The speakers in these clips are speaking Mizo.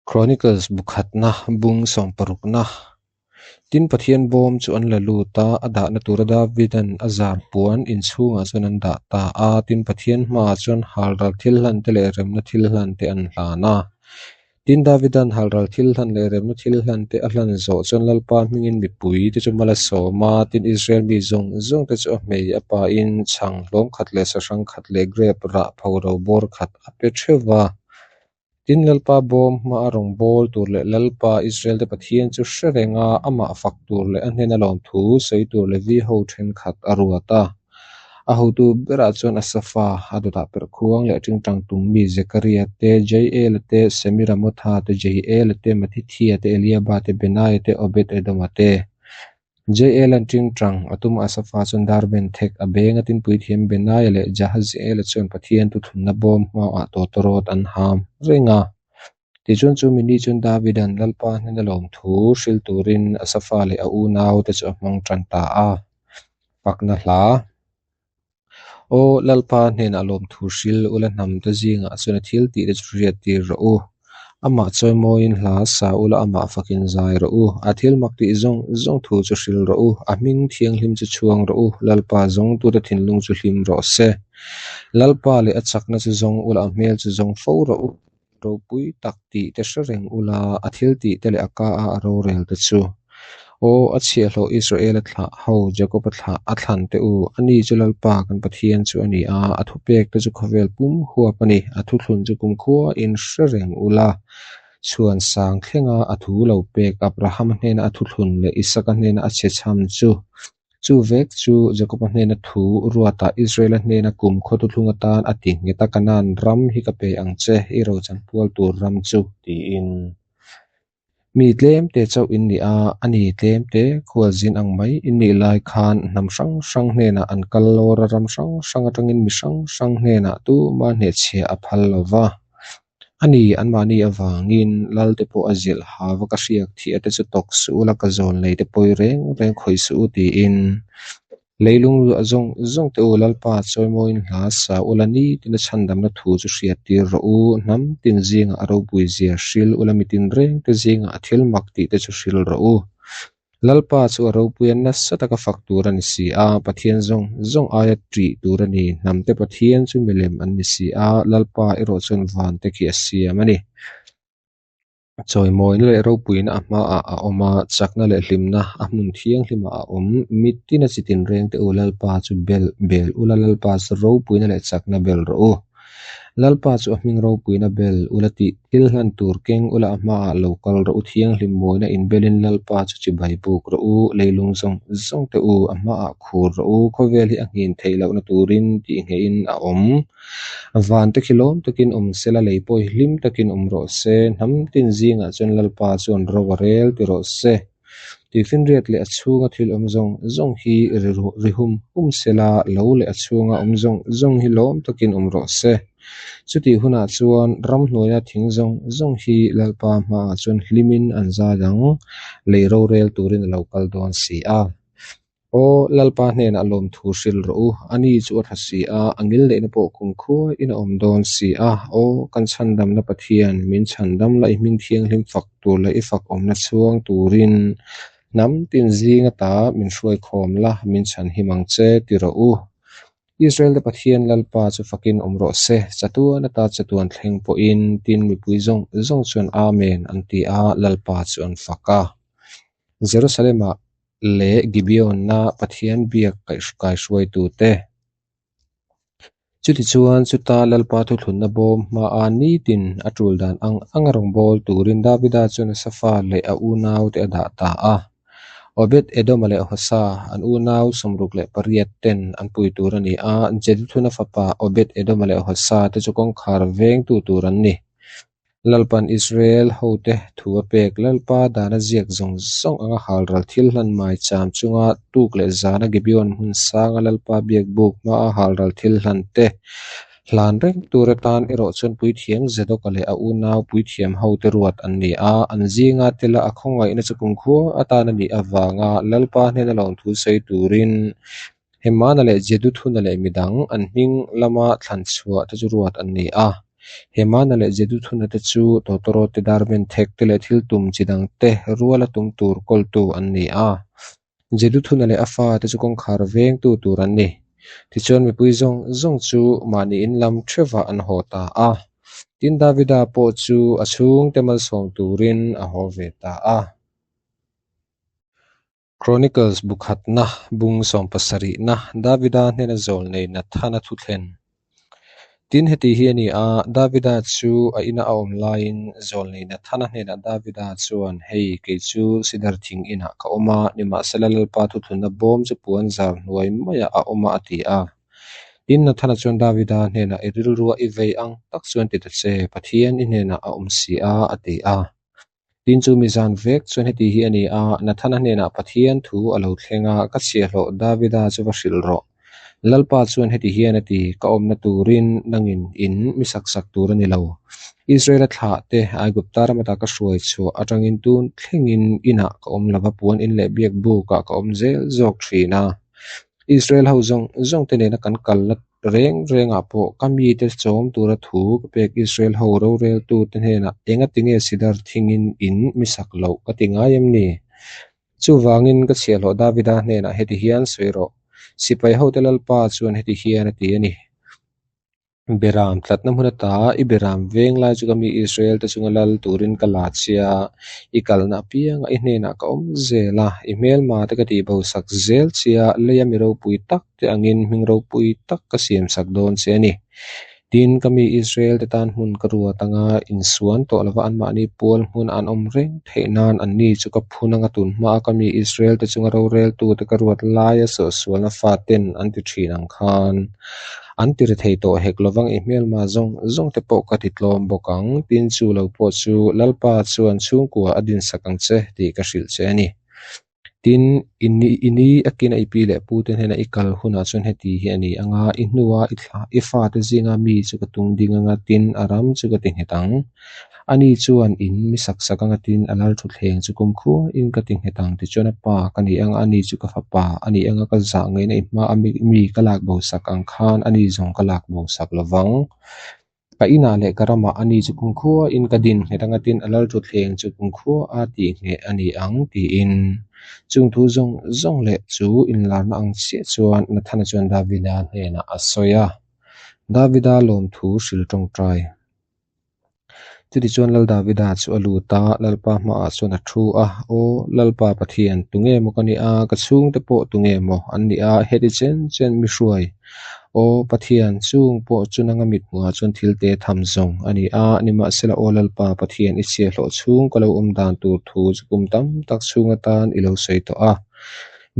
Chronicles bu khatna bung sawmparukna. Tin, Pathian bawm chu an la lut a, a dahna tura Davidan a zar puan inchhungah chuan an dah ta a. Tin, Pathian hmaah chuan halral thil hlan te leh remna thil hlan te an hlan a. Tin, Davidan halral thil hlan leh remna thil hlan te a hlan zawh chuan Lalpa hmingin mipui te chu mal a sawm a. Tin, Israel mi zawng zawng te chu a hmei a pain chhang hlawm khat leh sahrang khat leh grep rah phoro bawr khat a pe theuh va. Tin, Lalpa bawm hmaa rawngbâwl tûr leh Lalpa, Israel-te Pathian chu hre reng a, amah fak tûr leh a hnêna lâwmthu sawi tûr Levi ho ṭhenkhat a ruat a. A hotu berah chuan Asafa, a dawtah perhkhuang leh ṭingṭang tum mi Zekaria te, Jaiela te, Semiramotha te, Jeiela te, Matithia te, Eliaba te, Benaia te, Obed-Edoma te, Jaiela'n ṭingṭang a tum Asafa chuan dar ben thek a beng a tinpui thiam Benaia leh Jahaziela chuan Pathian thuthlunna bawm hmaah tawtawrawt an ham reng a. Tichuan chu mini chuan Davida'n Lalpa hnena lawmthu hril turin Asafa leh a unaute chu a hmang ṭan ta a. Fakna hla. Aw Lalpa hnenah lawmthu hril ula hnamte zingah chuan a thil tih te chu hriat tir rawh u. Amah chawimawiin hla sa ula amah fakin zai rawh u. A thil mak tih zawng zawng thu chu hril rawh u. A hming thianghlim chu chhuang rawh u. Lalpa zawngtute thinlung chu hlim rawh se. Lalpa leh a chakna chu zawng ula a hmel chu zawng fo rawh u. Ropui tak tih te hre reng ula, a thil tih te leh a ka a a rorel te chu. Aw, a chhiahhlawh Israela thlah ho, Jakoba thlah a thlan te u, ani chu Lalpa kan Pathian chu a ni a, a thupek te chu khawvel pum huap a ni, a thuthlun chu kumkhua in hre reng ula. Chhuan sang thlenga a thu lo pek Abrahama hnena a thuthlun leh Isaka hnena a chhechham chu. Chu vek chu Jakoba hnena thu ruatah Israela hnena kum khaw thuthlung atan a ti nghet a, Kanaan ram hi ka pe ang che, i rochan pual tur ram chu, tiin. Mi tlemte chauh in ni a, a ni tlemte khualzin ang mai in nih lai khan hnam hrang hrang hnenah an kal lawr a, ram hrang hrang atangin mi hrang hrang hnenah tuma hnehchhiah a phal lo va. A ni, anmahni avangin Lalte pawh a zilh ha va ka hriak thih a te chu tawk suh ula ka zawn lei te pawi reng reng khawih suh u tiin leilung luah zawng zawng te u Lalpa chawimawiin hla sa ula nitin a chhandamna thu chu hriat tir rawh u, hnam tin zingah a ropui zia hril ula mitin reng te zingah a thil mak tih te chu hril rawh u. Lalpa chu a ropui a nasa taka fak tur a ni si a, Pathian zawng zawng aia ṭih tur a ni. Hnamte Pathian chu milem an ni si a, Lalpa erawh chuan vante khi a siam a ni. Chawimawina leh ropuina a hmaah a awm a, chakna leh hlimna a hmun thianghlimah a awm. Mitin a chi tinreng te u, Lalpa chu bel bel ula, Lalpa chu ropuina leh chakna bel rawh u. Lalpa chu a hming ropuina bel ula tih thil hlan tur keng ula a hmaah lo kal rawh u, thianghlim mawina inbelin Lalpa chu chibai buk rawh u, leilung zawng zawng te u a hmaah khur rawh u, khawvel hi a nghin theih lohna turin tih nghehin a awm. Van te khi lawm takin awm sela lei pawh hi hlim takin awm rawh se, hnam tin zingah chuan Lalpa chuan ro a rel ti rawh se. Tuifinriat leh a chhunga thil awm zawng zawng hi ri hum hum sela, lo leh a chhunga awm zawng zawng hi lawm takin awm rawh se. Chutih hunah chuan ramhnuaia thing zawng zawng hi Lalpa hmaah chuan hlimin an zai ang, lei rorel turin a lo kal dawn si a. Aw, Lalpa hnenah lawmthu hril rawh u, ani chu a tha si a, a ngil neihna pawh kumkhuaiin a awm dawn si a. Aw, kan chhandamna Pathian, min chhandam la, i hming thianghlim fak tur leh i fak awmna chhuang turin hnam tin zing ata min hruaikhawm la, min chhanhim ang che, ti rawh u. Israel-te Pathian Lalpa chu fakin awm rawh se, chatuan ata chatuan thleng pawhin, tin mipui zawng zawng chuan Amen an ti a, Lalpa chu an fak a. Jerusalem-ah leh Gibeon-a Pathian biak kaihruaitute. Chutichuan, chuta Lalpa thuthlunna bawm hmaa nitin a tul dan ang anga rawngbâwl turin Davida chuan Asafa leh a unaute a dah ta a. Obed-Edoma leh Hosa, an unau 68 ten an pui tur a ni a, Jeduthuna fapa Obed-Edoma leh Hosa te chu kawngkhar vengtu tur an ni. Lalpan Israel hote thu a pek Lalpa dana ziak zawng zawng anga halral thil hlan mai cham chunga tuk leh zana Gibeon hmun sanga Lalpa biak buk hmaa halral thil hlan te hlan reng tur atan erawh chuan puithiam Zedoka leh a unau puithiam hote ruat an ni a, an zinga tela a khawngaihna chu kumkhua atan a nih avanga Lalpa hnena lawmthu sawi turin Hemana leh Jeduthuna leh midang an hming lama thlan chhuah te chu ruat an ni a. Hemana leh Jeduthuna te chu tawtawrawte darben thek te leh thil tum chi dang te ruala tum tur kawltu an ni a. Jeduthuna leh a fate chu kawngkhar vengtu tur an ni. Tichuan mipui zawng zawng chu mahni in lam theuhah an haw ta a. Tin, Davida pawh chu a chhungte malsawm turin a haw ve ta a. Chronicles bu khatna, bung sawmpasarihna, Davida hnena zawlnei Nathana thuthlen. Tin, heti hi a ni a, Davida chu a ina a awm laiin zawlnei Nathana hnenah Davida chuan, Hei, kei chu sidar thing inah ka awm a, nimahsela Lalpa thuthlunna bawm chu puan zar hnuai maiah a awm a, a ti a. Tin, Nathana chuan Davida hnenah, I rilrua i vei ang tak chuan ti ta che, Pathian i hnenah a awm si a, a ti a. Tin chu mi zan vek chuan heti hi a ni a, Nathana hnenah Pathian thu a lo thleng a, ka chhiahhlawh Davida chu va hrilh rawh. Lalpa chuan heti hian a ti, Ka awmna turin nangin in mi sak sak tur a ni lo. Israela thlah te Aigupta ram ata ka hruai chhuah atangin tun thlengin inah ka awm lova puan in leh biak bukah ka awm zel zawk thin a. Israel ho zawng zawng te nena kan kal la Reng rengah pawh ka mite chawm tura thu ka pek Israel ho roreltute hnenah engatinge sidar thingin in mi sak loh ka ti ngai em ni? Chuvangin ka chhiahhlawh Davida hnenah heti hian sawi rawh, Sipai hote Lalpa chuan heti hian a ti a ni, Beram tlatna hmun ata i beram veng lai chu ka mi Israel te chunga lal turin ka la che a, I kalna apiangah i hnenah ka awm zel a, i hmelma te ka tihbo sak zel che a, leia mi ropui tak te angin hming ropui tak ka siam sak dawn che a ni. Tin, ka mi Israel te tan hmun ka ruat anga insuan tawh lova anmahni pual hmun an awm reng theih nan anni chu ka phun anga tun hmaa ka mi Israel te chunga roreltute ka ruat laia suahsualna faten an ti thin ang khan an ti ri thei tawh hek lovang i hmelma zawng zawng te pawh ka ti tlawm bawk ang. Tin, chu lo pawh chu Lalpa chuan chhungkua a dinsak ang che tih ka hrilh che a ni. Tin, i ni i ni a kina i pi leh pu te hnena i kal hunah chuan heti hi a ni ang a, i hnua i thla i fate zinga mi chu ka tung ding ang a, tin, a ram chu ka ti nghet ang. Ani chuan in mi sak sak ang a, tin, a lal thutthleng chu kumkhuain ka ti nghet ang. Tichuan a pa ka ni ang a, ani chu ka fapa a ni ang a, ka zah ngaihna i hma a mi ka lak bo sak ang khan ani zawng ka lak bo sak lo vang. Ka inah leh ka ramah ani chu kumkhuain ka din nghet anga tin a lal thutthleng chu kumkhua a tih ngheh a ni ang tiin. Chung thu zawng zawng leh chu inlarna ang chiah chuan Nathana chuan Davida hnenah a sawi a, Davida lawmthu hril tawngtai. Chutichuan Lal Davida chu a lut a, Lalpa hmaah chuan a thu a, Aw Lalpa Pathian, tunge maw ka nih a, ka chhungte pawh tunge maw an nih a, heti chen chen mi hruai Aw Pathian, chung pawh chu nanga mit hmuhah chuan thil te tham zawng a ni a, nimahsela Aw Lalpa Pathian i chhiahhlawh chhung ka lo awm dan tur thu chu kum tam tak chhung atan i lo sawi tawh a.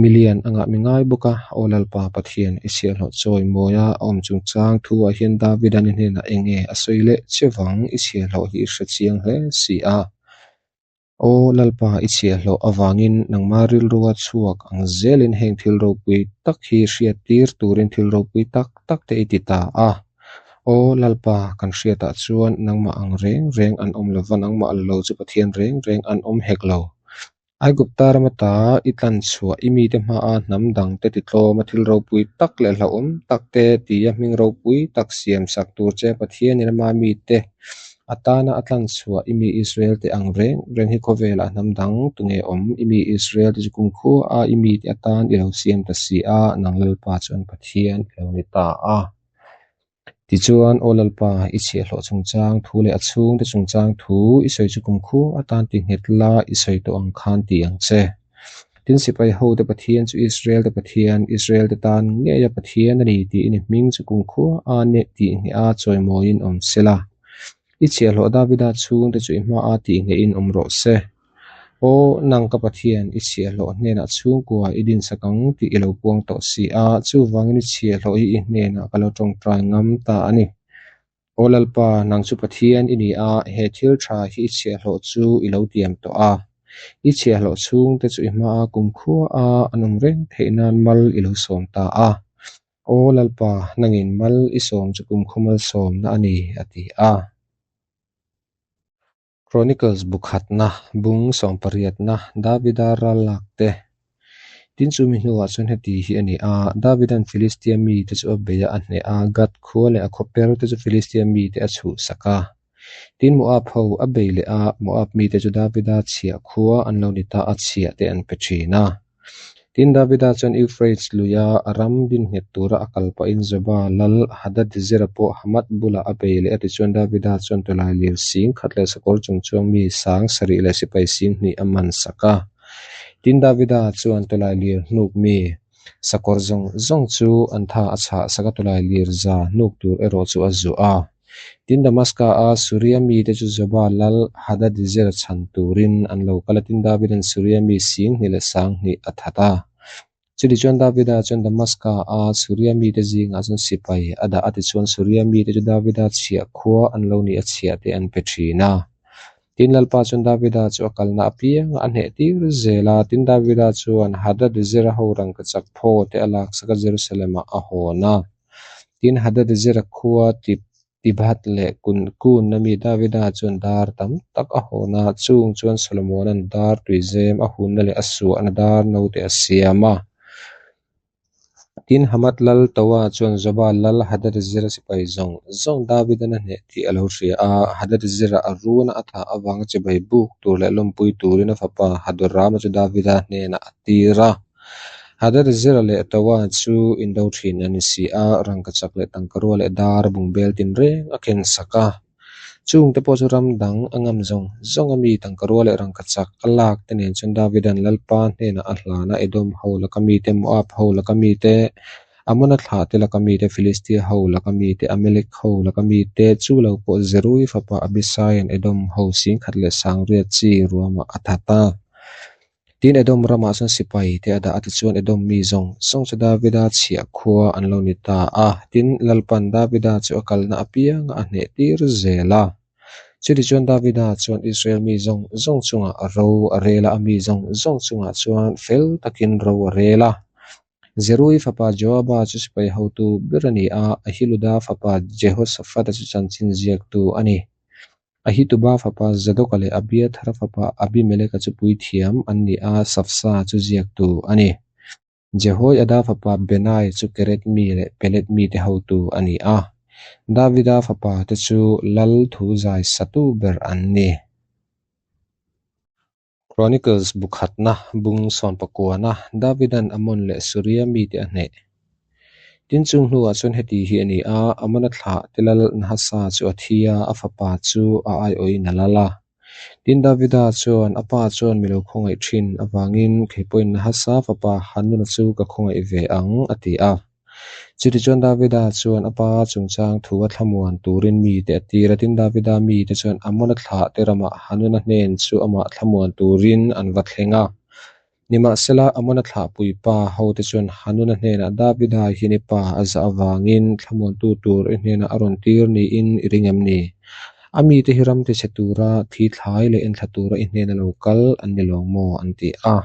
Milian a ngah mi ngai bawk a, Aw Lalpa Pathian i chhiahhlawh chawi mawi a, a awm chungchang thu ah hian David-a ni hnenah eng nge a sawi leh che vang i chhiahhlawh hi i hre chiang hle si a. Aw Lalpa, i chhiahhlawh avangin nangma rilrua chhuak ang zelin heng thil ropui tak hi hriattir turin thil ropui tak tak te i ti ta a. Aw Lalpa, kan hriatah chuan nangmah ang reng reng an awm lova, nangmah lo chu Pathian reng reng an awm hek lo. Aigupta ram ata i tlan chhuah i mite hmaa hnam dangte titlawma thil ropui tak leh hlauhawm tak te tia hming ropui tak siam sak tur che Pathianin ama mite A tana a tlan chhuah i mi Israel te ang reng reng hi khawvelah hnam dang tunge awm? I mi Israel te chu kumkhua a i mite atan i lo siam ta si a, nang Lalpa chuan Pathian i lo ni ta a. Tichuan, Aw Lalpa, i chhiahhlawh chungchang thu leh a chhungte chungchang thu i sawi chu kumkhua atan ti nghet la, i sawi tawh ang khan ti ang che. Tin, sipai hote Pathian chu Israel te Pathian, Israel te tan ngeia Pathian a ni tiin i hming chu kumkhua a neh tih ngheh a chawimawiin awm se la. I chhiahhlawh Davida chhungte chu i hmaa tih nghehin awm rawh se. Aw, nang ka Pathian, i chhiahhlawh hnenah chhungkua i dinsak ang tih i lo puang tawh si a, chuvangin i chhiahhlawh hi i hnenah ka lo tawngtai ngam ta a ni. Aw Lalpa, nang chu Pathian i ni a, he thil tha hi i chhiahhlawh chu i lo tiam tawh a. I chhiahhlawh chhungte chu i hmaa kumkhua a an awm reng theih nan mal i lo sawm ta a. Aw Lalpa, nangin mal i sawm chu kumkhaw malsawmna a ni, a ti a. Chronicles bu khatna, bung sawmpariatna, Davida ral lak te. Tin, chumi hnuah chuan heti hi a ni a, Davida'n Filistia mite chu a bei a, a hneh a, Gath khua leh a khawper te chu Filistia mite a chhuhsak a. Tin, Moab ho a bei leh a, Moab mite chu Davida chhiah khua an lo ni ta a, chhiah te an pe thin a. Tin, Davida chuan Eufrates luia a ram din nghet tura a kal pahin Zoba lal Hadadezera pawh Hamath bulah a bei leh a, tichuan Davida chuan tawlailir sing khat leh sakawr chung chuang mi sang sarih leh sipai sing hnih a man sak a. Tin, Davida chuan tawlailir hnuk mi sakawr zawng zawng chu an tha a chhah sak a, tawlailir za hnuk tur erawh chu a zuah a. Tin, Damaska-a Suria mite chu Zoba lal Hadadezer chhan turin an lo kal a, tin, Davida'n Suria mi singhnih leh sanghnih a that a. Chutichuan Davida chuan Damaska-a Suria mite zingah chuan sipai a dah a, tichuan Suria mite chu Davida chhiah khua an lo nih a chhiah te an pe thin a. Tin, Lalpa chuan Davida chu a kalna apiangah a hneh tir zel a, tin, Davida chuan Hadadezera ho rangkachak phaw te a laksak a Jerusalem-ah a hawn a. Tin, Hadadezera khua Tibhat leh Kun ami Davida chuan dar tam tak a hawn a, chung chuan Solomona'n dar tuizem a hunna leh a suahna dar naute a siam a. Tin, Hamath lal Toa chuan Zoba lal Hadadezera sipai zawng zawng Davida'n a hneh tih a lo hria a, Hadadezera a runa a thah avanga chibai buk tur leh lawmpui turin a fapa Hadorama chu Davida hnenah a tir a. Hadadezera leh Toa chu indo thin an ni si a, rangkachak leh tangkarua leh dar bungbel tinreng a ken sak a. Chungte pawh chu ram dang a ngam zawng zawng a mi tangkarua leh rangkachak a lak te nen chuan Davida'n Lalpa hnenah a hlan a, Edom ho laka mite, Moab ho laka mite, Amona thlahte laka mite, Filistia ho laka mite, Amalek ho laka mite, chu lo pawh Zerui fapa Abisaia'n Edom ho singkhat leh sangriat chi ruamah a that a. Tin, Edom ramah chuan sipai te a dah a, tichuan Edom mi zawng zawng chu Davida chhiah khua an lo ni ta a. Tin, Lalpan Davida chu a kalna apiangah a hneh tir zel a. Chutichuan Davida chuan Israel mi zawng zawng chungah ro a rel a, a mi zawng zawng chungah chuan fel takin ro a rel a. Zerui fapa Joaba chu sipai hotu ber a ni a, Ahiluda fapa Jehoshaphat-a chu chanchin ziaktu a ni. Ahituba fapa Zadoka leh Abiathara fapa Abimeleka chu puithiam an ni a, Safsa chu ziaktu a ni. Jehoiada fapa Benai chu Keret mi leh Pelet mite hotu a ni a. Davida fapa te chu lal thu zai satu ber an ni. Chronicles bu khatna bung sawmpakuana Davida'n Ammon leh Suria mite a hneh. Tin chung hnuah chuan heti hi a ni a, Ammona thlah te lal Nahasa chu a thi a, a fapa chu a aiawhin a lal a. Tin Davida chuan a pa chuan mi lo khawngaih thin avangin kei pawhin Nahasa fapa Hanuna chu ka khawngaih ve ang a ti a. Chutichuan Davida chuan a pa chungchang thu a thlamuan turin mite a tir a, tin Davida mite chuan Amona thlah te ramah Hanuna hnen chu amah thlamuan turin an va thleng a. Nimahsela, Amona thlahpui pa hote chuan Hanuna hnenah Davida hian i pa a zah avangin thlamuantu tur i hnenah a rawn tir niin i ring em ni? A mite hi ram tichhe tura thi thlai leh enthla tura i hnena lo kal an ni lawng maw? an ti a.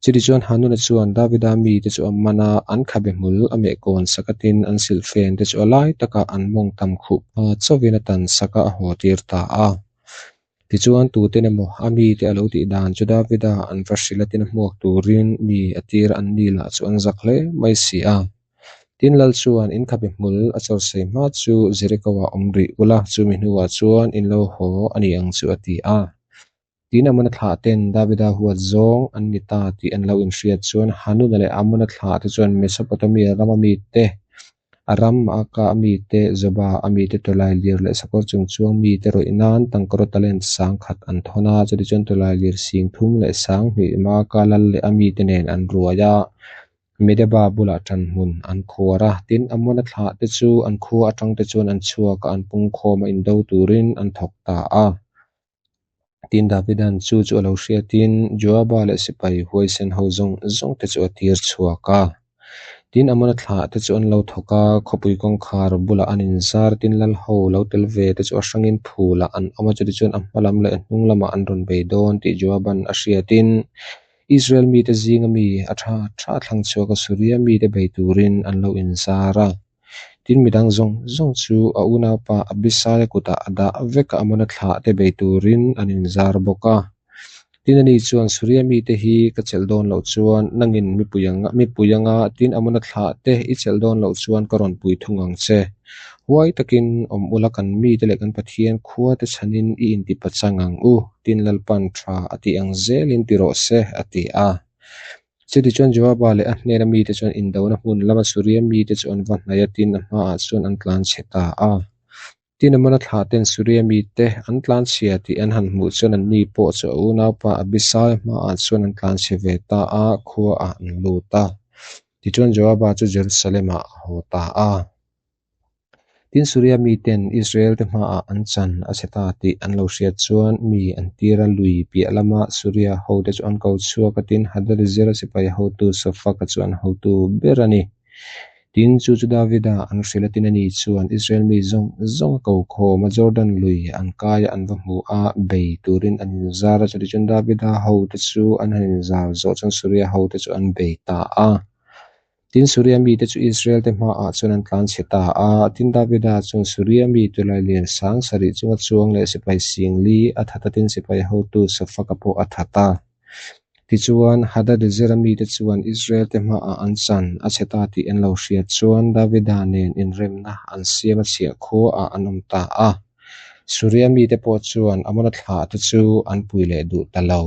Chutichuan Hanuna chuan Davida mite chu a man a, an khabe hmul a meh kawn sak a tin an silhfen te chu a lai takah an mawng tam khuh hma chauhin a tan sak a, a haw tir ta a. Tichuan tuten emaw a mite a lo tih dan chu Davida an va hrilh a tin a hmuak turin mi a tir a, an ni lah chu an zak hle mai si a. Tin Lal chuan in khabe hmul a chawrsei hma chu Jeriko-ah awm rih ula, chumi hnuah chuan in lo haw a ni ang chu a ti a. Tin, Amona thlah ten Davida huat zawng an ni ta tih an lo inhriat chuan Hanuna leh Amona thlah te chuan Mesopotamia rama mite, Aram Maaka a mite, Zoba a mite tawlailir leh sakawr chungchuang mite rawih nan tangkaraw talent sangkhat an thawn a, chutichuan tawlailir singthum leh sanghnih Maaka lal leh a mite nen an ruai a. Medeba bulah ṭanhmun an khuar a, tin Amona thlah te chu an khua aṭang te chuan an chhuak a, an pungkhawm a indo turin an thawk ta a. Tin Davida'n chu chu a lo hriatin Joaba leh sipai huaisen ho zawng zawng te chu a tir chhuak a. Tin Amona thlah te chu an lo thawk a, khawpui kawngkhar bulah an inzar tin lal ho lo tel ve te chu a hrangin phulah an awm a, chutichuan a hma lam leh a hnung lamah an rawn bei dawn tih Joaba'n a hriatin Israel mite zinga mi a tha tha thlang chhuak a Suria mite bei turin an lo inzar a. Tin midang zawng zawng chu a unaupa Abisaia kutah a dah vek a, Amona thlah te bei turin an inzar bawk a. Tin, ani chuan, Suria mite hi ka chelh dawn loh chuan nangin mipui anga, mipui anga, tin, Amona thlah te i chelh dawn loh chuan ka rawn pui thung ang che. Huai takin awm ula kan mite leh kan Pathian khua te chhanin i intipachang ang u, tin Lalpan tha a tih ang zelin ti rawh se, a ti a. Chutichuan Joaba leh a hnena mite chuan indona hmun lama Suria mite chu an va hnaih a, tin a hmaah chuan an tlanchhe ta a. Tin Amona thlah ten Suria mite an tlanchhia tih an han hmuh chuan anni pawh chu a unaupa Abisai hmaah chuan an tlanchhe ve ta a, khuaah an lut a. Tichuan Joaba chu Jerusalem-ah a haw ta a. Tin, Suria miten Israel-te hmaah an chan a chhe ta tih an lo hriat chuan mi an tir a, lui piah lama Suria hote chu an ko chhuak a, tin, Hadadezer-a sipai hotu Sofaka chu an hotu ber a ni. Tin, chu chu Davida an hrilh a, tin ani chuan Israel mi zawng zawng a ko khawm a, Jordan lui an kai a an va hmu a, bei turin an inzar a, chutichuan Davida hote chu an han inzar zawh chuan Suria hote chu an bei ta a. Tin, Suria mite chu Israel-te hmaah chuan an tlanchhe ta a. Tin, Davida chuan Suria mi tulailian sang sarih chunga chuang leh sipai singli a that a, tin sipai hotu Sofaka pawh a that a. Tichuan, Hadadezera mite chuan Israel-te hmaah an chan a chhe ta tih an lo hriat chuan Davida nen inremna an siam a chhiah khuaah an awm ta a. Suria mite pawh chuan Amona thlahte chu an pui leh duh ta lo.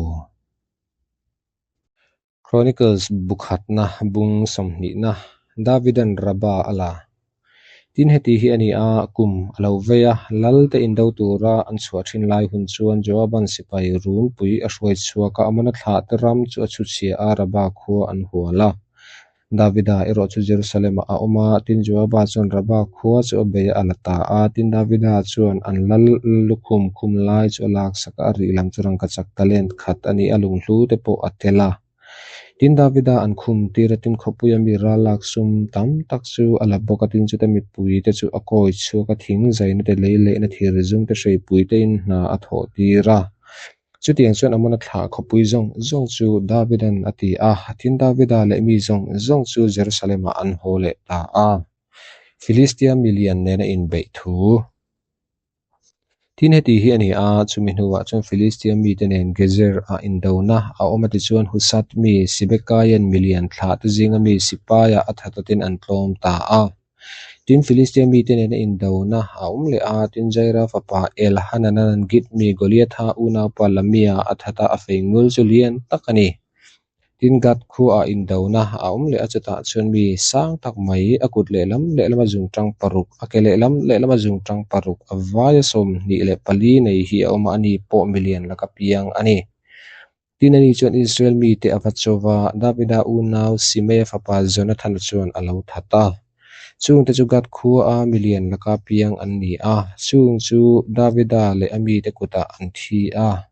Chronicles bu khatna bung sawmhnihna Davidan Rabbah a la. Tin heti hi a ni a, kum a lo vei a, lal te indo tura an chhuah thin lai hun chuan Joaban sipai runpui a hruai chhuak a, Amona thlah te ram chu a chhuchhia a, Rabbah khua an hual a. Davida erawh chu Jerusalem-ah a awm a, tin Joaba chuan Rabbah khua chu a bei a, a la ta a. Tin Davida chuan an lal lukhum khum lai chu a laksak a, a rih lam chu rangkachak talent khat a ni a, lunghlu te pawh a tel a. Tin Davida an khum tir a, tin khawpuia mi ral lak sum tam tak chu a la bawk a, tin chuta mipui te chu a kawi chhuak a, thing zaina te, lei lehna thir zum te, hreipui tein hna a thawh tir a. Chutiang chuan Amona thlah khawpui zawng zawng chu Davidan a ti a, tin Davida leh mi zawng zawng chu Jerusalem-ah an haw leh ta a. Filistia milian nena inbeih thu. Tin heti hi a ni a, chumi hnuah chuan Filistia mite nen Gezer-ah indona a awm a tichuan Husat mi Sibekaian milian thlahte zinga mi sipaia a thatatin an tlawm ta a. Tin, Filistia mite nena indona a awm leh a, tin Jaira fapa Elhananan Git mi Goliatha unaupa Lamia a that a, a fei ngul chu lian tak a ni. Tin, Gath khuaah indona a awm leh a, chutah chuan mi sang tak mai, a kut lehlam lehlama zungtang paruk, a ke lehlam lehlama zungtang paruk, a vaia 24 nei hi a awm a, ani pawh milian laka piang a ni. Tin, ani chuan Israel mite a va cho va, Davida unau Simeia fapa Jonathana chuan a lo that a. Chungte chu Gath khuaa milian laka piang an ni a, chung chu Davida leh a mite kutah an thi a.